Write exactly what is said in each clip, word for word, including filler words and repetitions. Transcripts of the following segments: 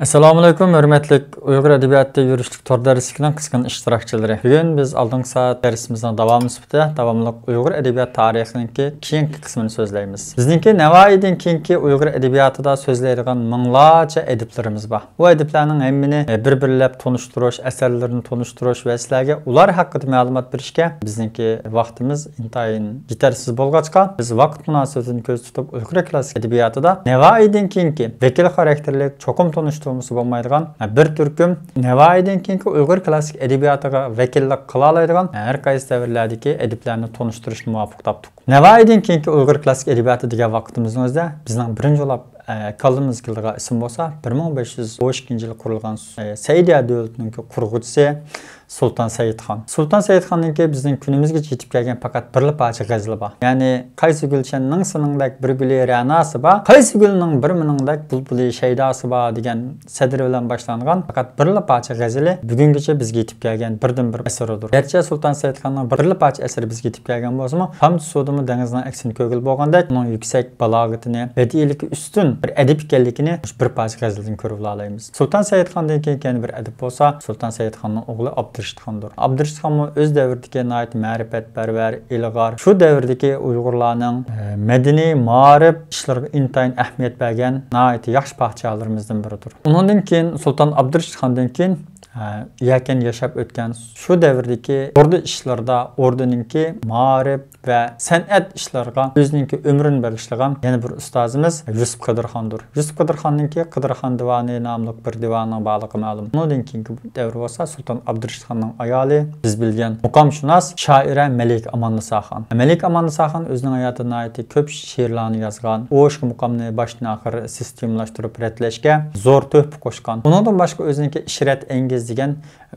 ئەسسالامۇئەلەيكۇم، ھۆرمەتلىك ئۇيغۇر ئەدەبىياتى يۈرۈشلۈك تور دەرسلىكىنىڭ قىزغىن ئىشتىراكچىلىرى. بۈگۈن بىز ئالدىنقى سائەت دەرسىمىزنىڭ داۋامى سۈپىتىدە داۋاملىق ئۇيغۇر ئەدەبىيات تارىخىنىڭكى كېيىنكى قىسمىنى سۆزلەيمىز. بىزنىڭكى نەۋائىدىن كېيىنكى ئۇيغۇر ئەدەبىياتىدا سۆزلەيدىغان مىڭلارچە ئەدىبلىرىمىز بار. بۇ ئەدىبلەرنىڭ ھەممىنى، ئە، بىر-بىرلەپ تونۇشتۇرۇش، ئەسەرلىرىنى تونۇشتۇرۇش ۋە سىلەرگە ئۇلار ھەققىدە مەلۇمات بېرىشكە بىزنىڭكى ۋاقتىمىز ئىنتايىن يېتەرسىز بولغاچقا، بىز ۋاقىت مۇناسىۋىتىنى كۆزدە تۇتۇپ، ئۇيغۇر كلاسسىك ئەدەبىياتىدا نەۋائىدىن كېيىنكى ۋەكىل خاراكتېرلىك چوقۇم تونۇشتۇرمىسا بولمايدىغان بىر تۈركۈم نەۋائىدىن كېيىنكى ئۇيغۇر كلاسسىك ئەدەبىياتىغا ۋەكىللىك قىلالايدىغان ھەر قايسى دەۋرلەردىكى ئەدىبلەرنى تونۇشتۇرۇشنى مۇۋاپىق تاپتۇق. نەۋائىدىن كېيىنكى ئۇيغۇر كلاسسىك ئەدەبىياتى دېگەن ۋاقتىمىزنىڭ ئۆزىدە بىزنىڭ بىرىنچى بولاپ، ئە، كاللىمىزغا كېلىدىغان ئىسىم بولسا، بىر مىڭ بەش يۈز ئون ئىككىنچى يىلى قۇرۇلغان، ئە، سەئىدىيە دۆلىتىنىڭكى قۇرغۇچىسى سۇلتان سەئىدخان. سۇلتان سەئىدخاننىڭكى بىزنىڭ كۈنىمىزگىچە يېتىپ كەلگەن پەقەت بىرلا پارچە غەزىلى بار. يەنى، «قايسى گۈلشەن نىڭ سېنىڭدەك بىر گۈلى رەناسى بار، قايسى گۈلنىڭ بىر مېنىڭدەك بۇلبۇلى شەيداسى بار» دېگەن سەدىرى بىلەن باشلانغان پەقەت بىرلا پارچە غەزىلى بۈگۈنگىچە بىزگە يېتىپ كەلگەن بىردىنبىر ئەسىرىدۇر. گەرچە سۇلتان سەئىدخاننىڭ بىرلا پارچە ئەسىرى بىزگە يېتىپ كەلگەن بولسىمۇ، تامچە سۇدىمۇ دېڭىزنىڭ ئەكسىنى كۆرگىلى بولغاندەك، ئۇنىڭ يۈكسەك بالاغىتىنى، بەدىئىيلىكى ئۈستۈن بىر ئەدىب ئىكەنلىكىنى مۇشۇ بىر پارچە غەزىلدىن كۆرۈۋالالايمىز. سۇلتان سەئىدخاندىن كېيىنكى يەنە بىر ئەدىب بولسا، سۇلتان سەئىدخاننىڭ ئوغلى ئابدۇرېشىتخاندۇر. ئابدۇرېشىتخانمۇ ئۆز دەۋرىدىكى ناھايىتى مەرىپەتپەرۋەر، ئىلغار، شۇ دەۋردىكى ئۇيغۇرلارنىڭ، ئە، مەدەنىي، مائارىپ ئىشلىرىغا ئىنتايىن ئەھمىيەت بەرگەن ناھايىتى ياخشى پادىشاھلىرىمىزدىن بىرىدۇر. ئۇنىڭدىن كېيىن، سۇلتان ئابدۇرېشىتخاندىن كېيىن، ئە، يەكەن ياشاپ ئۆتكەن شۇ دەۋردىكى ئوردا ئىشلىرىدا، ئوردىنىڭكى مائارىپ ۋە سەنئەت ئىشلىرىغا ئۆزىنىڭكى ئۆمرىنى بېغىشلىغان يەنە بىر ئۇستازىمىز يۈسۈپ قىدىرخاندۇر. يۈسۈپ قىدىرخاننىڭكى قىدىرخان دىۋانى ناملىق بىر دىۋانىنىڭ بارلىقى مەلۇم. ئۇنىڭدىن كېيىنكى دەۋر بولسا سۇلتان ئابدۇرېشىتخاننىڭ ئايالى، بىز بىلگەن مۇقامشۇناس شائىرە مەلىكە ئاماننىساخان. مەلىكە ئاماننىساخان ئۆزىنىڭ ھاياتىدا ناھايىتى كۆپ شېئىرلارنى يازغان، ئوشۇق مۇقامنى باشتىن ئاخىر سىستېمىلاشتۇرۇپ رەتلەشكە زور تۆھپە قوشقان. ئۇنىڭدىن باشقا ئۆزىنىڭكى ئىشرەت ئەنگىز دېگەن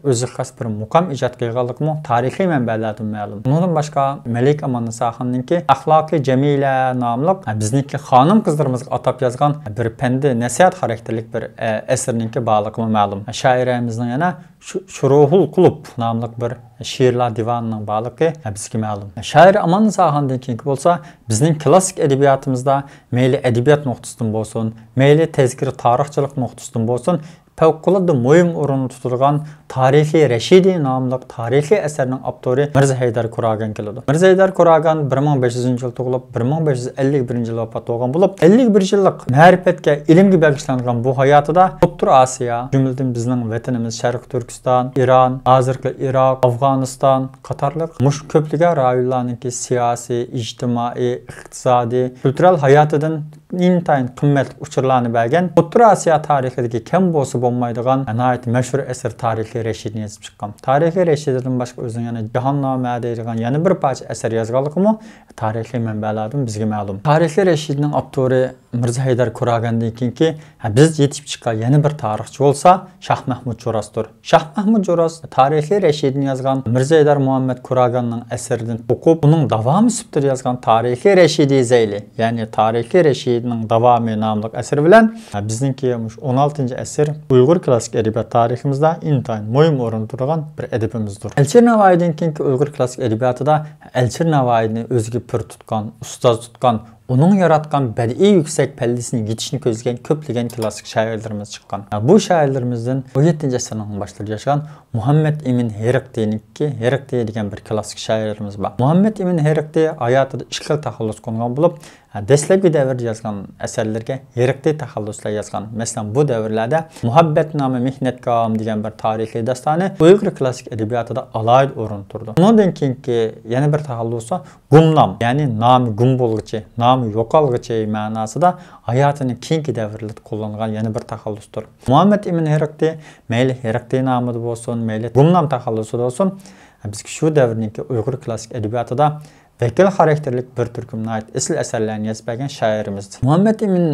ئۆزىگە خاس بىر مۇقام ئىجاد قىلغانلىقىمۇ تارىخىي مەنبەلەردىن مەلۇم. ئۇنىڭدىن باشقا، مەلىكە ئاماننىساخاننىڭكى ئەخلاقىي جەمىلە ناملىق، بىزنىڭكى خانىم قىزلىرىمىزغا ئاتاپ يازغان بىر پەندى نەسىھەت خاراكتېرلىك بىر، ئە، ئەسىرىنىڭكى بارلىقىمۇ مەلۇم. شائىرەمىزنىڭ يەنە شۇ، شۇروھۇل قۇلۇپ ناملىق بىر شېئىرلار دىۋانىنىڭ بارلىقى بىزگە مەلۇم. شائىر ئاماننىساخاندىن كېيىنكى بولسا، بىزنىڭ كلاسسىك ئەدەبىياتىمىزدا مەيلى ئەدەبىيات نۇقتىسىدىن بولسۇن، مەيلى تەزكىرە تارىخچىلىق نۇقتىسىدىن بولسۇن، پەۋقۇلئاددە مۇھىم ئورۇننى تۇتىدىغان تارىخى رەشىدىي ناملىق تارىخىي ئەسەرنىڭ ئاپتورى مىرزا ھەيدەر كوراگەن كېلىدۇ. مىرزا ھەيدەر كوراگەن بىر مىڭ بەش يۈزىنچى يىل تۇغۇلۇپ، بىر مىڭ بەش يۈز ئەللىك بىرىنچى يىل ۋاپات بولغان بولۇپ، ئەللىك بىر يىللىق مەرىپەتكە، ئىلىمگە بېغىشلانغان بۇ ھاياتىدا ئوتتۇرا ئاسىيا، جۈملىدىن بىزنىڭ ۋەتىنىمىز شەرقىي تۈركىستان، ئىران، ھازىرقى ئىراق، ئافغانىستان قاتارلىق مۇشۇ كۆپلىگەن رايونلارنىڭكى سىياسىي، ئىجتىمائىي، ئىقتىسادىي، كۈلتۈرەل ھاياتىدىن ئىنتايىن قىممەتلىك ئۇچۇرلارنى بەرگەن، ئوتتۇرا ئاسىيا تارىخىدىكى كەم بولسا بولمايدىغان ناھايىتى مەشھۇر ئەسەر تارىخى رەشىدىنى يېزىپ چىققان. تارىخى رەشىدىدىن باشقا ئۆزىنىڭ يەنە جاھاننامە دەيدىغان يەنە بىر پارچە ئەسەر يازغانلىقىمۇ تارىخىي مەنبەلەردىن بىزگە مەلۇم. تارىخى رەشىدنىڭ ئاپتورى مىرزا ھەيدەر كوراگەندىن كېيىنكى، ھە، بىز يېتىشىپ چىققان يەنە بىر تارىخچى بولسا شاھ مەھمۇد جوراسدۇر. شاھ مەھمۇد جوراس تارىخى رەشىدىنى يازغان مىرزا ھەيدەر مۇھەممەد كوراگاننىڭ ئەسىرىدىن ئوقۇپ، ئۇنىڭ داۋامى سۈپىتىدە يازغان تارىخى رەشىدى زەيلى، يەنى تارىخى رەشىدىنىڭ داۋامى ناملىق ئەسىرى بىلەن، ھە، بىزنىڭكى مۇشۇ ئون ئالتىنچى ئەسىر ئۇيغۇر كلاسسىك ئەدەبىيات تارىخىمىزدا ئىنتايىن مۇھىم ئورۇندا تۇرغان بىر ئەدىبىمىزدۇر. ئەلىشىر نەۋائىدىن كېيىنكى ئۇيغۇر كلاسسىك ئەدەبىياتىدا ئەلىشىر نەۋائىنى ئۆزىگە پىر تۇتقان، ئۇستاز تۇتقان، ئۇنىڭ ياراتقان بەدىئىي يۈكسەك پەللىسىنى يېتىشنى كۆزلىگەن كۆپلىگەن كلاسسىك شائىرلىرىمىز چىققان. بۇ شائىرلىرىمىزدىن ئون يەتتىنچى ئەسىرنىڭ باشلىرىدا ياشىغان مۇھەممەد ئىمىن ھېرىقتىنىڭكى، ھېرىقتى دېگەن بىر كلاسسىك شائىرىمىز بار. مۇھەممەد ئىمىن ھېرىقتى ھاياتىدا ئىككى خىل تەخەللۇس قىلغان بولۇپ، دەسلەپكى دەۋردە يازغان ئەسەرلىرىگە ھېرىقتى تەخەللۇسلار يازغان. مەسىلەن، بۇ دەۋرلەردە مۇھەببەتنامە مېھنەتكام دېگەن بىر تارىخىي داستانى ئۇيغۇر كلاسسىك ئەدەبىياتىدا ئالاھىدە ئورۇن تۇرىدۇ. ئۇنىڭدىن كېيىنكى يەنە بىر تەخەللۇسى گۇمنام، يەنى نامى گۇم بولغۇچى، نامى يوقالغۇچى مەناسىدا ھاياتىنىڭ كېيىنكى دەۋرلىرىدە قوللانغان يەنە بىر تەخەللۇستۇر. مۇھەممەد ئىمىن ھېرىقتى، مەيلى ھېرىقتى نامىدا بولسۇن، مەيلى گۇمنام تەخەللۇسىدا بولسۇن، بىزگە شۇ دەۋرنىڭكى ئۇيغۇر كلاسسىك ئەدەبىياتىدا ۋەكىل خاراكتېرلىك بىر تۈركۈم ناھايىتى ئېسىل ئەسەرلەرنى يېزىپ بەرگەن شائىرىمىزدۇر. مۇھەممەد ئىمىن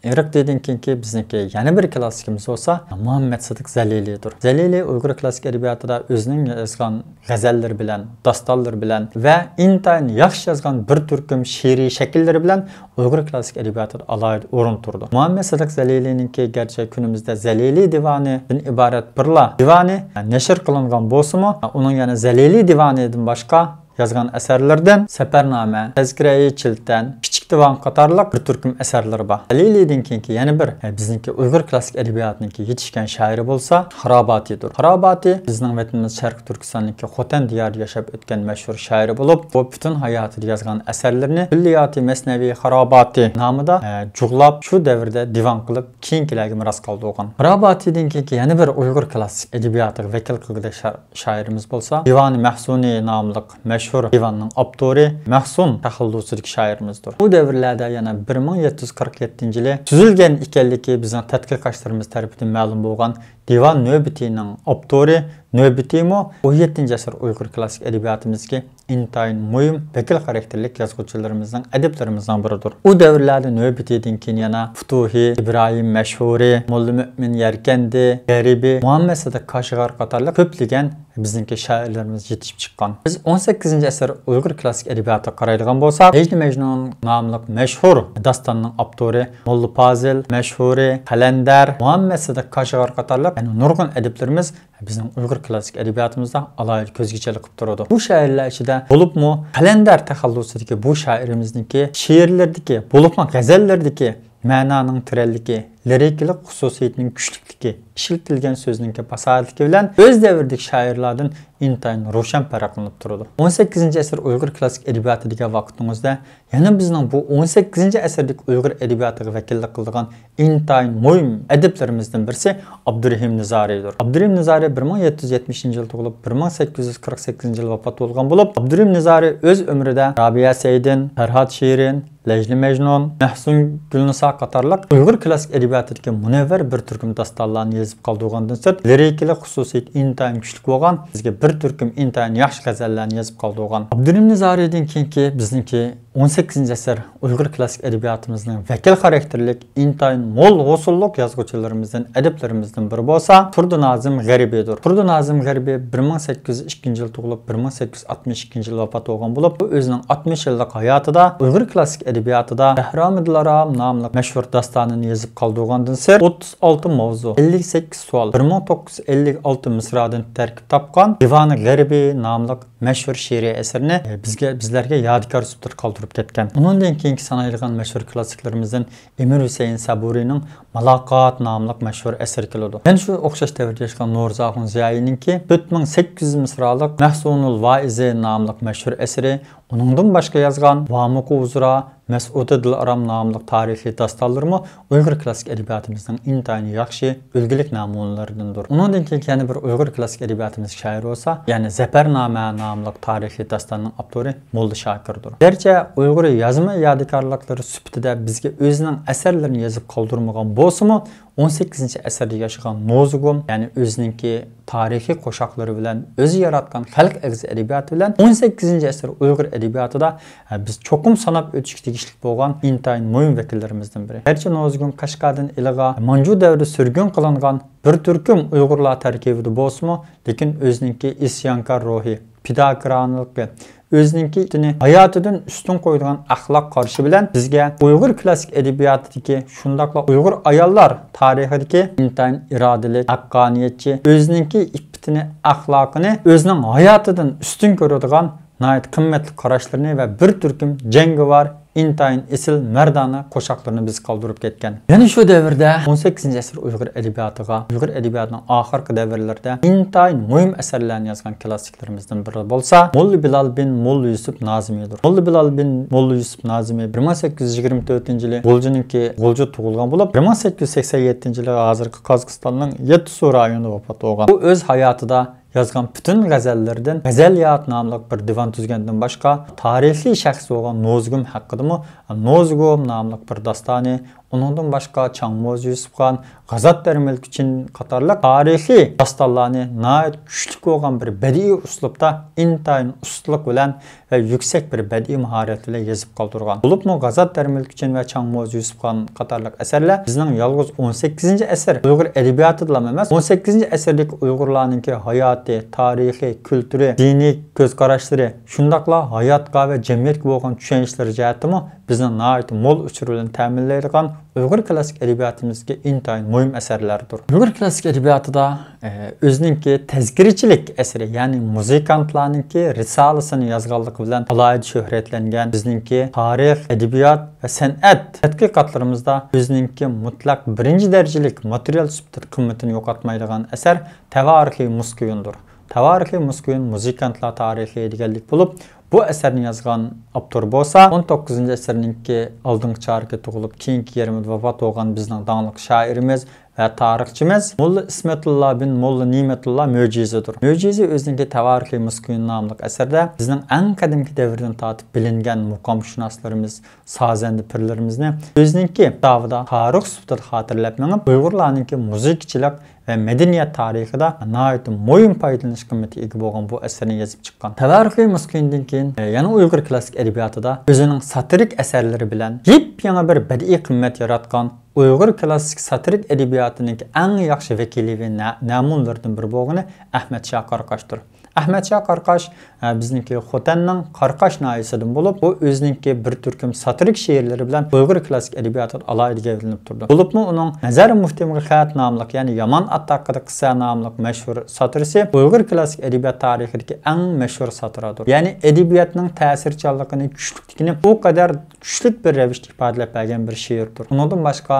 ھېرىقتىدىن كېيىنكى بىزنىڭكى يەنە بىر كلاسسىكىمىز بولسا مۇھەممەد سىدىق زەلىلىدۇر. زەلىلى ئۇيغۇر كلاسسىك ئەدەبىياتىدا ئۆزىنىڭ يازغان غەزەللىرى بىلەن، داستانلىرى بىلەن ۋە ئىنتايىن ياخشى يازغان بىر تۈركۈم شېئىرىي شەكىللىرى بىلەن ئۇيغۇر كلاسسىك ئەدەبىياتىدا ئالاھىدە ئورۇن تۇرىدۇ. مۇھەممەد سىدىق زەلىلىنىڭكى گەرچە كۈنىمىزدە زەلىلى دىۋانىدىن ئىبارەت بىرلا دىۋانى نەشر قىلىنغان بولسىمۇ، ئۇنىڭ يەنە زەلىلى دىۋانىدىن باشقا يازغان ئەسەرلىرىدىن سەپەرنامە، تەزكىرەئى چىلتەن، كىچىك دىۋان قاتارلىق بىر تۈركۈم ئەسەرلىرى بار. خەلىلىدىن كېيىنكى يەنە بىر، ئە، بىزنىڭكى ئۇيغۇر كلاسسىك ئەدەبىياتىنىڭكى يېتىشكەن شائىرى بولسا خاراباتىدۇر. خاراباتى بىزنىڭ ۋەتىنىمىز شەرقىي تۈركىستاننىڭكى خوتەن دىيارىدا ياشاپ ئۆتكەن مەشھۇر شائىر بولۇپ، ئۇ پۈتۈن ھاياتىدا يازغان ئەسەرلىرىنى كۈللىياتى مەسنەۋى خاراباتى نامىدا، ئە، جۇغلاپ، شۇ دەۋردە دىۋان قىلىپ، كېيىنكىلەرگە مىراس قالدۇرغان. خاراباتىدىن كېيىنكى يەنە بىر ئۇيغۇر كلاسسىك ئەدەبىياتىغا ۋەكىل قىلغۇدەك شا-، شائىرىمىز بولسا دىۋانى مەھسۇنى ناملىق مەشھۇر دىۋاننىڭ ئاپتورى مەھسۇن تەخەللۇسىدىكى شائىرىمىزدۇر. بۇ دەۋرلەردە يەنە بىر مىڭ يەتتە يۈز قىرىق يەتتىنچى يىلى تۈزۈلگەن ئىكەنلىكى بىزنىڭ تەتقىقاتچىلىرىمىز تەرىپىدىن مەلۇم بولغان دىۋان نۆۋبىتىنىڭ ئاپتورى نۆۋبىتىمۇ ئون يەتتىنچى ئەسىر ئۇيغۇر كلاسسىك ئەدەبىياتىمىزدىكى ئىنتايىن مۇھىم ۋەكىل خاراكتېرلىك يازغۇچىلىرىمىزنىڭ، ئەدىبلىرىمىزنىڭ بىرىدۇر. ئۇ دەۋرلەردە نۆۋبىتىدىن كېيىن يەنە پۇتۇھى، ئىبراھىم مەشھۇرى، موللا مۆمىن يەركەندى، غەرىبى، مۇھەممەد سىدىق كاشغەر قاتارلىق كۆپلىگەن بىزنىڭكى شائىرلىرىمىز يېتىشىپ چىققان. بىز ئون سەككىزىنچى ئەسىر ئۇيغۇر كلاسسىك ئەدەبىياتىغا قارايدىغان بولساق، لەيلى مەجنۇن ناملىق مەشھۇر داستاننىڭ ئاپتورى موللا پازىل، مەشھۇرى، قەلەندەر، مۇھەممەد سىدىق كاشغەر قاتارلىق يەنە نۇرغۇن ئەدىبلىرىمىز بىزنىڭ ئۇيغۇر كلاسسىك ئەدەبىياتىمىزدا ئالاھىدە كۆزگە چېلىقىپ تۇرىدۇ. بۇ شائىرلار ئىچىدە بولۇپمۇ قەلەندەر تەخەللۇسىدىكى بۇ شائىرىمىزنىڭكى شېئىرلىرىدىكى، بولۇپمۇ غەزەللىرىدىكى مەنانىڭ تۆرەنلىكى، لىرىكىلىق خۇسۇسىيىتىنىڭ كۈچلۈكلۈكى، ئىشلىتىلگەن سۆزنىڭكى پاساھەتلىكى بىلەن ئۆز دەۋرىدىكى شائىرلاردىن ئىنتايىن روشەن پەرقلىنىپ تۇرىدۇ. ئون سەككىزىنچى ئەسىر ئۇيغۇر كلاسسىك ئەدەبىياتى دېگەن ۋاقتىڭىزدا يەنە بىزنىڭ بۇ ئون سەككىزىنچى ئەسىردىكى ئۇيغۇر ئەدەبىياتىغا ۋەكىللىك قىلىدىغان ئىنتايىن مۇھىم ئەدىبلىرىمىزدىن بىرسى ئابدۇرېھىم نىزارىدۇر. ئابدۇرېھىم نىزارى بىر مىڭ يەتتە يۈز يەتمىشىنچى يىلى تۇغۇلۇپ، بىر مىڭ سەككىز يۈز قىرىق سەككىزىنچى يىلى ۋاپات بولغان بولۇپ، ئابدۇرېھىم نىزارى ئۆز ئۆمرىدە رابىيە سەيدىن، پەرھات شېرىن، لەيلى مەجنۇن، مەھسۇن گۈلنىسا قاتارلىق ئۇيغۇر كلاسسىك ئەدەبىياتىدىكى مۇنەۋۋەر بىر تۈركۈم داستانلارنى يېزىپ قالدۇرغاندىن سىرت، لىرىكىلىق خۇسۇسىيىتى ئىنتايىن كۈچلۈك بولغان، بىزگە بىر تۈركۈم ئىنتايىن ياخشى غەزەللەرنى يېزىپ قالدۇرغان. ئابدۇرېھىم نىزارىدىن كېيىنكى بىزنىڭكى ئون سەككىزىنچى ئەسىر ئۇيغۇر كلاسسىك ئەدەبىياتىمىزنىڭ ۋەكىل خاراكتېرلىك، ئىنتايىن مول ھوسۇللۇق يازغۇچىلىرىمىزدىن، ئەدىبلىرىمىزدىن بىرى بولسا تۇردى نازىم غەربىدۇر. تۇردى نازىم غەربى بىر مىڭ سەككىز يۈز ئىككىنچى يىلى تۇغۇلۇپ، بىر مىڭ سەككىز يۈز ئاتمىش ئىككىنچى يىلى ۋاپات بولغان بولۇپ، ئۇ ئۆزىنىڭ ئاتمىش يىللىق ھاياتىدا ئۇيغۇر كلاسسىك ئەدەبىياتىدا بەھرامى دىلئارام ناملىق مەشھۇر داستانىنى يېزىپ قالدۇرغاندىن سىرت، ئوتتۇز ئالتە ماۋزۇ، ئەللىك سەككىز سوئال، بىر مىڭ توققۇز يۈز ئەللىك ئالتە مىسرادىن تەركىب تاپقان دىۋانى غەربى ناملىق مەشھۇر شېئىرىي ئەسىرىنى، ئە، بىزگە، بىزلەرگە يادىكار سۈپىتىدە قالدۇرۇپ كەتكەن. ئۇنىڭدىن كېيىنكى سانايدىغان مەشھۇر كلاسسىكلىرىمىزدىن ئىمىر ھۈسەيىن سەبۇرىنىڭ مالاقات ناملىق مەشھۇر ئەسىرى كېلىدۇ. مەن شۇ ئوخشاش دەۋردە ياشىغان نورۇزئاخۇن زىيائىينىڭكى تۆت مىڭ سەككىز يۈز مىسرالىق مەھسۇنۇل ۋائىزى ناملىق مەشھۇر ئەسىرى، ئۇنىڭدىن باشقا يازغان ۋامۇقى ئۇزرا، مەسئۇدى دىلئارام ناملىق تارىخىي داستانلىرىمۇ ئۇيغۇر كلاسسىك ئەدەبىياتىمىزنىڭ ئىنتايىن ياخشى ئۈلگىلىك نەمۇنىلىرىدىندۇر. ئۇنىڭدىن كېيىن يەنە بىر ئۇيغۇر كلاسسىك ئەدەبىياتىمىزدىكى شائىر بولسا، يەنى زەپەرنامە ناملىق تارىخىي داستاننىڭ ئاپتورى موللا شاكىردۇر. گەرچە ئۇيغۇر يازما يادىكارلىقلىرى سۈپىتىدە بىزگە ئۆزىنىڭ ئەسەرلىرىنى يېزىپ قالدۇرمىغان بولسىمۇ، ئون سەككىزىنچى ئەسىردە ياشىغان نوزۇگۇم، يەنى ئۆزىنىڭكى تارىخىي قوشاقلىرى بىلەن، ئۆزى ياراتقان خەلق ئېغىز ئەدەبىياتى بىلەن ئون سەككىزىنچى ئەسىر ئۇيغۇر ئەدەبىياتىدا، ھە، بىز چوقۇم ساناپ ئۆتۈشكە تېگىشلىك بولغان ئىنتايىن مۇھىم ۋەكىللىرىمىزدىن بىرى. گەرچە نوزۇگۇم قەشقەردىن ئىلىغا مانجۇ دەۋرىدە سۈرگۈن قىلىنغان بىر تۈركۈم ئۇيغۇرلار تەركىبىدە بولسىمۇ، لېكىن ئۆزىنىڭكى ئىسيانكار روھى، پىداكارانىلىقى، ئۆزىنىڭكى ئىپپىتىنى ھاياتىدىن ئۈستۈن قويىدىغان ئەخلاق قارىشى بىلەن بىزگە ئۇيغۇر كلاسسىك ئەدەبىياتىدىكى، شۇنداقلا ئۇيغۇر ئاياللار تارىخىدىكى ئىنتايىن ئىرادىلىك، ھەققانىيەتچى، ئۆزىنىڭكى ئىپپىتىنى، ئەخلاقىنى ئۆزىنىڭ ھاياتىدىن ئۈستۈن كۆرىدىغان ناھايىتى قىممەتلىك قاراشلىرىنى ۋە بىر تۈركۈم جەڭگىۋار، ئىنتايىن ئېسىل، مەردانە قوشاقلىرىنى بىز قالدۇرۇپ كەتكەن. يەنە شۇ دەۋردە ئون سەككىزىنچى ئەسىر ئۇيغۇر ئەدەبىياتىغا، ئۇيغۇر ئەدەبىياتىنىڭ ئاخىرقى دەۋرلىرىدە ئىنتايىن مۇھىم ئەسەرلەرنى يازغان كلاسسىكلىرىمىزدىن بىرى بولسا، موللا بىلال بىن موللا يۈسۈپ نازىمىدۇر. موللا بىلال بىن موللا يۈسۈپ نازىمى بىر مىڭ سەككىز يۈز يىگىرمە تۆتىنچى يىلى غۇلجىنىڭكى غۇلجىدا تۇغۇلغان بولۇپ، بىر مىڭ سەككىز يۈز سەكسەن يەتتىنچى يىلى ھازىرقى قازاقىستاننىڭ يەتتىسۇ رايونىدا ۋاپات بولغان. ئۇ ئۆز ھاياتىدا يازغان پۈتۈن غەزەللىرىدىن غەزەلىيات ناملىق بىر دىۋان تۈزگەندىن باشقا، تارىخىي شەخس بولغان نوزۇگۇم ھەققىدىمۇ نوزۇگۇم ناملىق بىر داستانى، ئۇنىڭدىن باشقا چاڭموز يۈسۈپخان، غازات دەرمىلكىچىن قاتارلىق تارىخىي داستانلارنى ناھايىتى كۈچلۈك بولغان بىر بەدىئىي ئۇسلۇبتا ئىنتايىن ئۇستىلىق بىلەن ۋە يۈكسەك بىر بەدىئىي ماھارەت بىلەن يېزىپ قالدۇرغان. بولۇپمۇ غازات دەرمىلكىچىن ۋە چاڭموز يۈسۈپخان قاتارلىق ئەسەرلەر بىزنىڭ يالغۇز ئون سەككىزىنچى ئەسىر ئۇيغۇر ئەدەبىياتىدىلا ئەمەس، ئون سەككىزىنچى ئەسىردىكى ئۇيغۇرلارنىڭكى ھاياتى، تارىخى، كۈلتۈرى، دىنىي كۆز قاراشلىرى، شۇنداقلا ھاياتقا ۋە جەمئىيەتكە بولغان چۈشەنچلىرى جەھەتتىمۇ بىزنى ناھايىتى مول ئۇچۇر بىلەن تەمىنلەيدىغان ئۇيغۇر كلاسسىك ئەدەبىياتىمىزدىكى ئىنتايىن مۇھىم ئەسەرلەردۇر. ئۇيغۇر كلاسسىك ئەدەبىياتىدا، ئە، ئۆزىنىڭكى تەزكىرىچىلىك ئەسىرى، يەنى مۇزىكانتلارنىڭكى رىسالىسىنى يازغانلىقى بىلەن ئالاھىدە شۆھرەتلەنگەن، بىزنىڭكى تارىخ، ئەدەبىيات ۋە سەنئەت تەتقىقاتلىرىمىزدا ئۆزىنىڭكى مۇتلەق بىرىنچى دەرىجىلىك ماتېرىيال سۈپىتىدە قىممىتىنى يوقاتمايدىغان ئەسەر تەۋارىخى مۇسكۇيۇندۇر. تەۋارىخى مۇسكۇيۇن مۇزىكانتلار تارىخى دېگەنلىك بولۇپ، بۇ ئەسەرنى يازغان ئاپتور بولسا ئون توققۇزىنچى ئەسىرنىڭكى ئالدىنقى چارىكى تۇغۇلۇپ، كېيىنكى يېرىمىدا ۋاپات بولغان بىزنىڭ داڭلىق شائىرىمىز ۋە تارىخچىمىز موللا ئىسمەتۇللا بىن موللا نېمەتۇللا مۆجىزىدۇر. مۆجىزى ئۆزىنىڭكى تەۋارىخى مۇسكۇيۇن ناملىق ئەسەردە بىزنىڭ ئەڭ قەدىمكى دەۋردىن تارتىپ بىلىنگەن مۇقامشۇناسلىرىمىز، سازەندە پىرلىرىمىزنى ئۆزىنىڭكى كىتابىدا تارىخ سۈپىتىدە خاتىرىلەپ مېڭىپ، ئۇيغۇرلارنىڭكى مۇزىكىچىلىق ۋە مەدەنىيەت تارىخىدا ناھايىتى مۇھىم پايدىلىنىش قىممىتىگە ئىگە بولغان بۇ ئەسىرىنى يېزىپ چىققان. تەۋارىخى مۇسكۇيۇندىن كېيىن، ئە، يەنە ئۇيغۇر كلاسسىك ئەدەبىياتىدا ئۆزىنىڭ ساتىرىك ئەسەرلىرى بىلەن يېپيېڭى بىر بەدىئىي قىممەت ياراتقان ئۇيغۇر كلاسسىك ساتىرىك ئەدەبىياتىنىڭكى ئەڭ ياخشى ۋەكىلى ۋە نە-، نەمۇنىلىرىدىن بىرى بولغىنى ئەخمەت شاھ قاراقاشتۇر. ئەخمەت شاھ قاراقاش، ئە، بىزنىڭكى خوتەننىڭ قاراقاش ناھىيەسىدىن بولۇپ، ئۇ ئۆزىنىڭكى بىر تۈركۈم ساتىرىك شېئىرلىرى بىلەن ئۇيغۇر كلاسسىك ئەدەبىياتىدا ئالاھىدە گەۋدىلىنىپ تۇرىدۇ. بولۇپمۇ ئۇنىڭ نەزەر مۇھتىمغا خەت ناملىق، يەنى يامان ئات ھەققىدە قىسسە ناملىق مەشھۇر ساتىرىسى ئۇيغۇر كلاسسىك ئەدەبىيات تارىخىدىكى ئەڭ مەشھۇر ساتىرادۇر. يەنى ئەدەبىياتنىڭ تەسىرچانلىقىنى، كۈچلۈكلۈكىنى ئۇ قەدەر كۈچلۈك بىر رەۋىشتە ئىپادىلەپ بەرگەن بىر شېئىردۇر. ئۇنىڭدىن باشقا،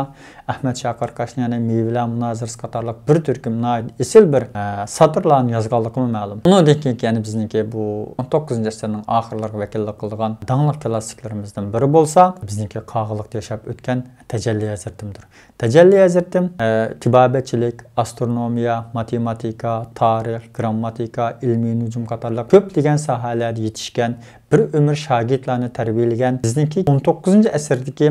ئەخمەت شاھ قاراقاشنىڭ يەنە مېۋىلەر مۇنازىرىسى قاتارلىق بىر تۈركۈم ناھايىتى ئېسىل بىر، ئە، ساتىرلارنى يازغانلىقىمۇ مەلۇم. ئۇنىڭدىن كېيىنكى يەنە بىزنىڭكى بۇ ئون توققۇزىنچى ئەسىرنىڭ ئاخىرلىرىغا ۋەكىللىك قىلىدىغان داڭلىق كلاسسىكلىرىمىزدىن بىرى بولسا، بىزنىڭكى قاغىلىقتا ياشاپ ئۆتكەن تەجەللى ھەزرىتىمدۇر. تەجەللى ھەزرىتىم، ئە، تېبابەتچىلىك، ئاسترونومىيە، ماتېماتىكا، تارىخ، گىرامماتىكا، ئىلمىي نۇجۇم قاتارلىق كۆپلىگەن ساھەلەردە يېتىشكەن، بىر ئۆمۈر شاگىرتلارنى تەربىيەلىگەن، بىزنىڭكى ئون توققۇزىنچى ئەسىردىكى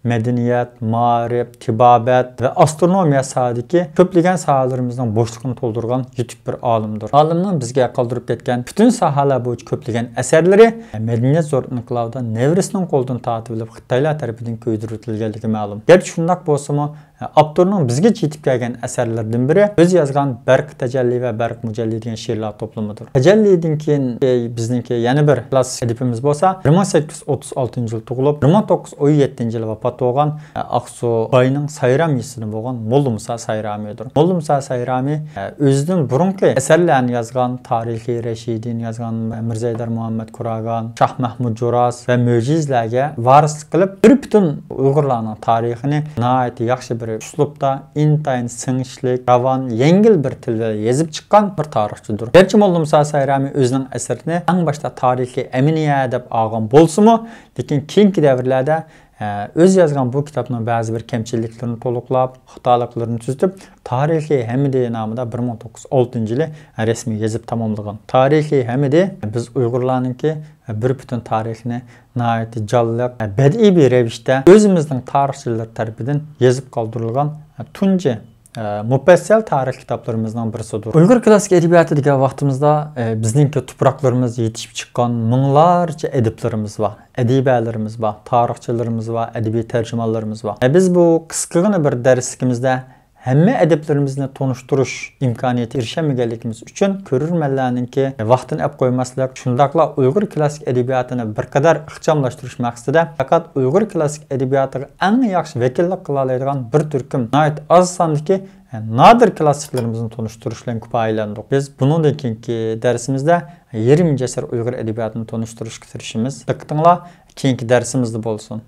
مەدەنىيەت، مائارىپ، تېبابەت ۋە ئاسترونومىيە ساھەدىكى كۆپلىگەن ساھەلىرىمىزنىڭ بوشلۇقىنى تولدۇرغان يېتىك بىر ئالىمدۇر. ئالىمنىڭ بىزگە قالدۇرۇپ كەتكەن پۈتۈن ساھەلەر بويىچە كۆپلىگەن ئەسەرلىرى مەدەنىيەت زور ئىنقىلابىدا نەۋرىسىنىڭ قولىدىن تارتىۋېلىپ خىتايلار تەرىپىدىن كۆيدۈرۈلگەنلىكى مەلۇم. گەرچە شۇنداق بولسىمۇ، ئاپتورنىڭ بىزگىچە يېتىپ كەلگەن ئەسەرلىرىدىن بىرى ئۆزى يازغان بەرق تەجەللى ۋە بەرق مۇجەللى دېگەن شېئىرلار توپلىمىدۇر. تەجەللىدىن كېيىن، ئى، بىزنىڭكى يەنە بىر كلاسسىك ئەدىبىمىز بولسا، بىر مىڭ سەككىز يۈز ئوتتۇز ئالتىنچى يىل تۇغۇلۇپ، بىر مىڭ توققۇز يۈز ئون يەتتىنچى يىل ۋاپات بولغان، ئە، ئاقسۇ باينىڭ سايرامىسىدىن بولغان موللا مۇسا سايرامىدۇر. موللا مۇسا سايرامى، ئە، ئۆزىدىن بۇرۇنقى ئەسەرلەرنى يازغان، تارىخى رەشىدىنى يازغان، مىرزەيدار مۇھەممەد كۇراگان، شاھ مەھمۇد جوراس ۋە مۆجىزلەرگە ۋارىسلىق قىلىپ، بىر پۈتۈن ئۇيغۇرلارنىڭ تارىخىنى ناھايىتى ياخشى بىر ئۇسلۇبتا، ئىنتايىن سىڭىشلىك، راۋان، يەڭگىل بىر تىل بىلەن يېزىپ چىققان بىر تارىخچىدۇر. گەرچە موللا مۇسا سايرامى ئۆزىنىڭ ئەسىرىنى ئەڭ باشتا تارىخىي ئەمىنىيە دەپ ئالغان بولسىمۇ، لېكىن كېيىنكى دەۋرلەردە، ئە، ئۆزى يازغان بۇ كىتابنىڭ بەزى بىر كەمچىلىكلىرىنى تولۇقلاپ، خاتالىقلىرىنى تۈزىتىپ، تارىخىي ھەمىدى نامىدا بىر مىڭ توققۇز يۈز ئالتىنچى يىلى رەسمىي يېزىپ تاماملىغان. تارىخىي ھەمىدى بىز ئۇيغۇرلارنىڭكى بىر پۈتۈن تارىخىنى ناھايىتى جانلىق، بەدىئىي بىر رەۋىشتە ئۆزىمىزنىڭ تارىخچىلىرى تەرىپىدىن يېزىپ قالدۇرۇلغان تۇنجى، ئە، مۇپەسسەل تارىخ كىتابلىرىمىزنىڭ بىرسىدۇر. ئۇيغۇر كلاسسىك ئەدەبىياتى دېگەن ۋاقتىمىزدا، ئە، بىزنىڭكى تۇپراقلىرىمىزدا يېتىشىپ چىققان مىڭلارچە ئەدىبلىرىمىز بار، ئەدىبەلىرىمىز بار، تارىخچىلىرىمىز بار، ئەدەبىي تەرجىمانلىرىمىز بار. ئە، بىز بۇ قىسقىغىنە بىر دەرسلىكىمىزدە ھەممە ئەدىبلىرىمىزنى تونۇشتۇرۇش ئىمكانىيىتىگە ئېرىشەلمىگەنلىكىمىز ئۈچۈن كۆرۈرمەنلەرنىڭكى ۋاقتىنى ئەپ قويماسلىق، شۇنداقلا ئۇيغۇر كلاسسىك ئەدەبىياتىنى بىر قەدەر ئىخچاملاشتۇرۇش مەقسىتىدە پەقەت ئۇيغۇر كلاسسىك ئەدەبىياتىغا ئەڭ ياخشى ۋەكىللىك قىلالايدىغان بىر تۈركۈم ناھايىتى ئاز ساندىكى نادىر كلاسسىكلىرىمىزنى تونۇشتۇرۇش بىلەن كۇپايىلەندۇق. بىز بۇنىڭدىن كېيىنكى دەرسىمىزدە يېرىمىنچە ئەسىر ئۇيغۇر ئەدەبىياتىنى تونۇشتۇرۇشقا تىرىشىمىز. دىققىتىڭلار كېيىنكى دەرسىمىزدە بولسۇن.